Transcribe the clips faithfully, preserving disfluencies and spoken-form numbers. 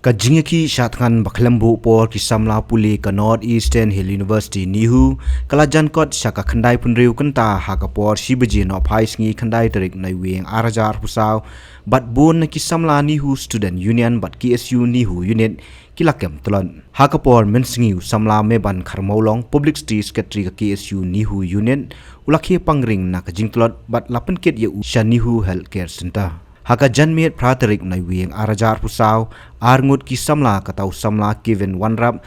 Ka jingïakhih shah thngan ba khlem buh por ki samla pule ka North Eastern Hill University NEHU, ka la jan kot sha ka khyndai phew hynriew kynta ha ka por shi baje nohphai sngi khyndai tarik Naiwieng ar hajar arphew saw, bad bun na ki samla NEHU Student Union bad K S U NEHU Unit ki la kem tlot. Ha ka por mynsngi u samla Meban Kharmawlong, Publicity Secretary ka K S U NEHU Unit, u la khie pangring na ka jingtlot bad la pynkit ïa u sha NEHU Healthcare Centre. Ha ka janmiet phra tarik Naiwieng ar hajar arphew saw, ar ngut ki samla, kata u samla Kevin Wanrap,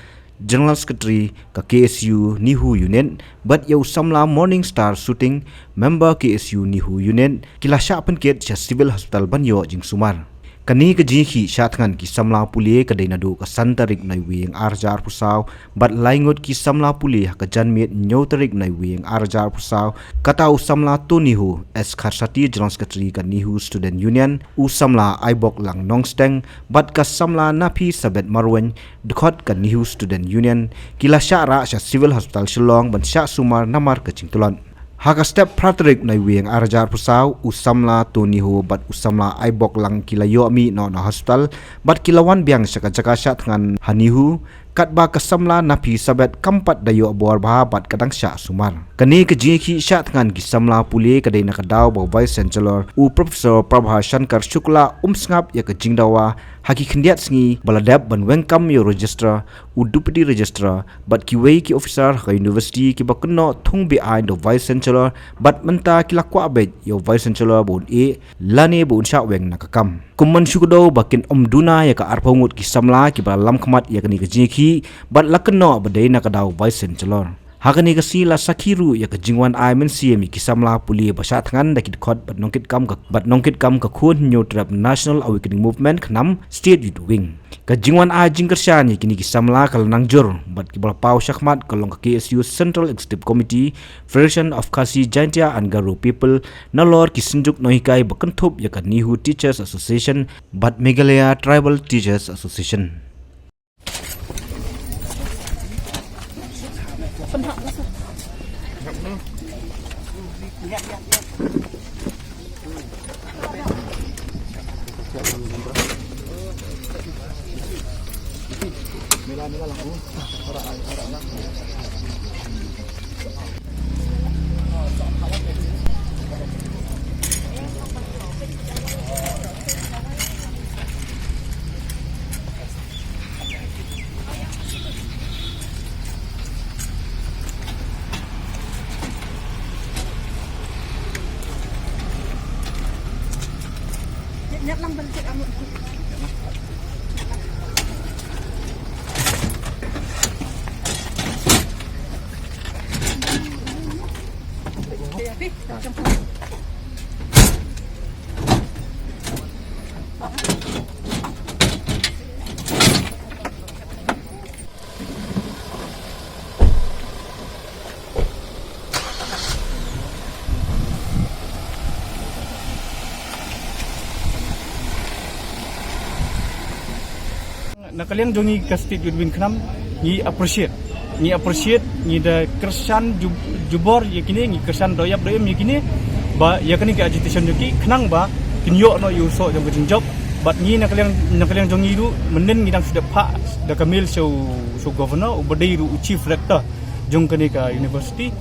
General Secretary ka K S U NEHU Unit, bad ïa u samla Morning Star Shooting, member K S U NEHU Unit, ki la shah pynkit sha Civil Hospital ban ïoh jingsumar. Kane ka jingïakhih shah thngan ki samla pule ka dei naduh ka san tarik Naiwieng ar hajar arphew saw, bad lai ngut ki samla pule ha ka janmiet hynñiew tarik Naiwieng ar hajar arphew saw, kata u samla Tony Ho, S Kharsati, General Secretary ka NEHU Student Union, u samla Aiboklang Nongsteng, bad ka samla Naphisabet Marwein, dkhot ka NEHU Student Union, ki la shah rah sha Civil Hospital Shillong ban shah sumar namar ka jingtlot. Ha ka step phra tarik Naiwieng ar hajar arphew saw, u samla Tony Ho bad u samla Aiboklang ki la ïoh mih noh na hospital, bad ki la wan biang sha ka jaka shah thngan ha NEHU, katba ka samla Naphisabet kam pat da ïoh bor bha bad ka dang shah sumar. Kane ka jingïakhih shah thngan ki samla pule ka dei na ka daw ba u Vice Chancellor, u Professor Prabha Shankar Shukla, um sngap ïa ka jingdawa ha ki khyndiat sngi ba la dep ban weng kam ïa u Registrar, u Deputy Registrar, bad kiwei ki officer ha ka University kiba kynnoh thung beaiñ da u Vice Chancellor, bad mynta ki la kwah beit ïa u Vice Chancellor ba un ïeh, lane ba un shah weng na ka kam. Kum ban shu kdew ba kin ym duna ïa ka arphew ngut ki samla kiba la lam khmat ïa kane ka jingïakhih, bad la kynnoh ba dei na ka daw Vice Chancellor. Ha kane ka sngi la sakhi ruh ïa ka jingwan ai mynsiem ïa ki samla pule ba shah thngan da ki dkhot bad nongkitkam ka, bad nongkitkam ka Khun Hynñiewtrep National Awakening Movement khnang State Youth Wing. Ka jingwan ai jingkyrshan ïa kine ki samla ka la nang jur, bad kiba la paw shakhmat ka long ka K S U Central Executive Committee, Federation of Khasi Jaintia and Garo People, nalor ki synjuk nonghikai ba kynthup ïa ka NEHU Teachers Association, bad Meghalaya Tribal Teachers Association. Na ka liang jong ngi ka State Youth Wing khnang, ngi appreciate. Ngi appreciate, ngi da kyrshan ju-, jubor ïa kine, ngi kyrshan dohïap dohïm ïa kine, ba ïa kane ka agitation jong ki, khnang ba kin ïoh noh ïa u soh jong ka jingjop. Bad ngi na ka liang, na ka liang jong ngi ruh, mynnin ngi dang shu dep phah da ka mail sha u, sha u Governor, uba dei ruh u Chief Rector jong kane ka university,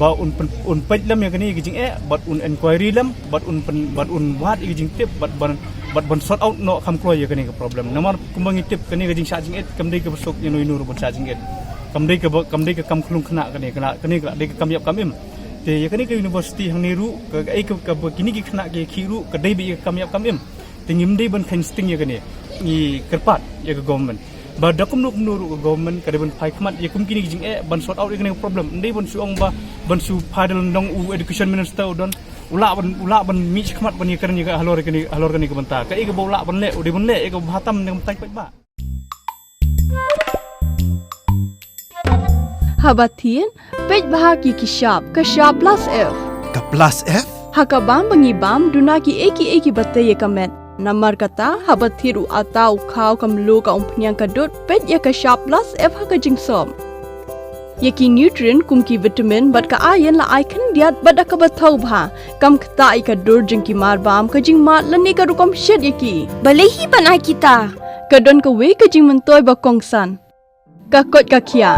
ba un pyn-, un peit lem ïa kane ka jingeh, bad un inquiry lem, bad un pyn-, bad un wad ïa ka jingtip, bad ban, bad ban sort out noh kham kloi ïa kane ka problem. Namar kumba ngi tip kane ka jingshah jingit, kam dei kaba suk ïano ïano ruh ban shah jingit. Kam dei kaba, kam dei ka kam khlung khynnah kane, kane, kane ka dei ka kam ïap kam im. Te ïa kane ka university hangne ruh, ka, ka, ka, kaba kine ki khynnah ki khih ruh, ka dei beit ïa ka kam ïap kam im. Te ngim dei ban kheiñ sting ïa kane. Ngi kyrpad ïa ka government. Ba da kumno kumno ruh ka government ka dei ban phai khmat ïa kum kine ki jingeh ban sort out ïa kane ka problem. Ym dei ban shu ong ba ban shu phai da lyndong u education minister u don u lah ban, u lah ban mih shakhmat ban ïakren ïa ka halor kane, halor kane ka bynta. Kaei kaba u lah ban leh, u dei ban leh, ïa kaba bha tam ne kam tang paidbah. Haba thied, peit bha ki ki shap, ka shap plus F. Ka plus F? Ha ka bam ba ngi bam, duna kiei kiei kiba tei ïa ka met. Namar kata, haba thied u atta, u khaw, ka mluh, ka umphniang, ka dud, peit ïa ka shap plus F ha ka jingsop. Ïa ki nutrient kum ki vitamin bad ka iron la ai khyndiat bad da kaba thaw bha. Kam ktah ïa ka dur jong ki marbam, ka jingmad lane ka rukom shet ïa ki. Balei hi ban ai kita? Ka don kawei ka jingmyntoi ba kongsan. Ka koit ka khiah.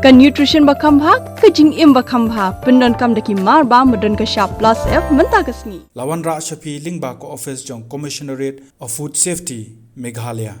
Ka nutrition ba kham bha, ka jingim ba kham bha. Pyndonkam da ki mar ba, ba don ka shap plus F mynta ka sngi. La wanrah sha phi lyngba ka office jong Commissionerate of Food Safety, Meghalaya.